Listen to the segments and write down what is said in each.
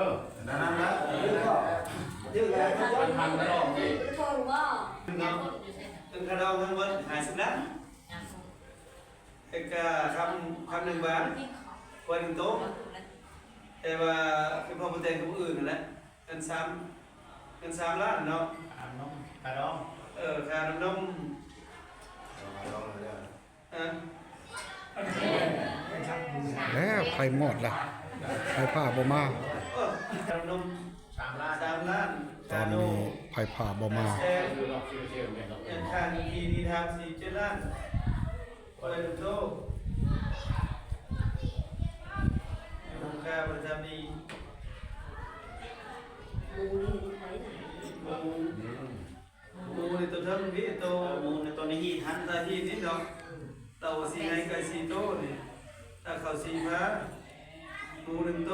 ອີ ນັ້ນລະ ຖືກແລ້ວ ພັນລະດອກນີ້ ເປັນຄ່າດອງທັງໝົດຫ້າສິບລ້ານ ແລ້ວກະຄຳ ຄຳໜຶ່ງບາດ ຄວາຍໜຶ່ງໂຕ ແຕ່ວ່າຄືພໍ່ບຸນແຕ່ງກັບຜູ້ອື່ນຫັ້ນແຫຼະ ເງິນສາມ ເງິນສາມລ້ານເນາະ ຄ່ານມ ຄ່າດອງ ເອີ ຄ່ານມ ເອີ ແລ້ວໄຟມອດລະ ໄຟຟ້າບໍ່ມາ ເອີ ຄ່ານມ ສາມລ້ານ ສາມລ້ານ ຕອນນີ້ໄຟຟ້າບໍ່ມາ ແສນ ຄ່າທີ່ດິນ ສີ່ສິບເຈັດລ້ານ ຄວາຍໜຶ່ງໂຕ ມູນຄ່າປະຈຳປີ ໝູນີ້ໄປນະ ໝູ ໝູນີ້ໂຕເທິງນີ້ ໂຕ ໝູນີ້ໂຕໃນຮີດຫັ້ນ ໃນຮີດນີ້ເນາະ ເຕົ້າສີ່ໃຫຍ່ໄກ່ສີ່ໂຕນີ້ ຖ້າເຂົ້າສີ່ພາ ໝູໜຶ່ງໂຕ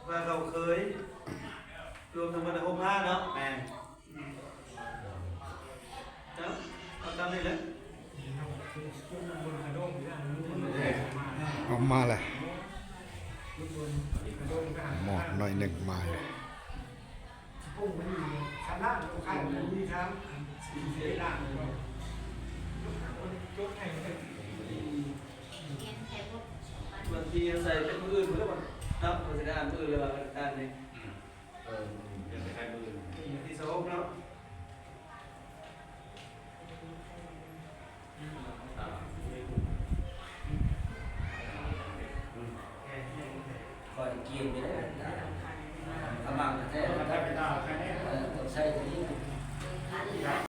ພາເຂົ້າເຄີຍ ລວມທັງໝົດຫົກພາເນາະ ແມ່ນ ເອົາ ເອົາຕາມນີ້ແຫຼະ ອອກມາແລ້ວ ໝອດໜ້ອຍໜຶ່ງມາແລ້ວ ບາງທີໃສ່ເປັນມື້ອື່ນພຸ້ນແລ້ວ ເນາະ ເພິ່ນຊິໄດ້ອ່ານມື້ອື່ນແລ້ວວ່າການນີ້ ເອີ ເດືອນໄປຂາຍມື້ອື່ນ ທີສອງເນາະ ຂ້ອຍກຽມຢູ່ເດ້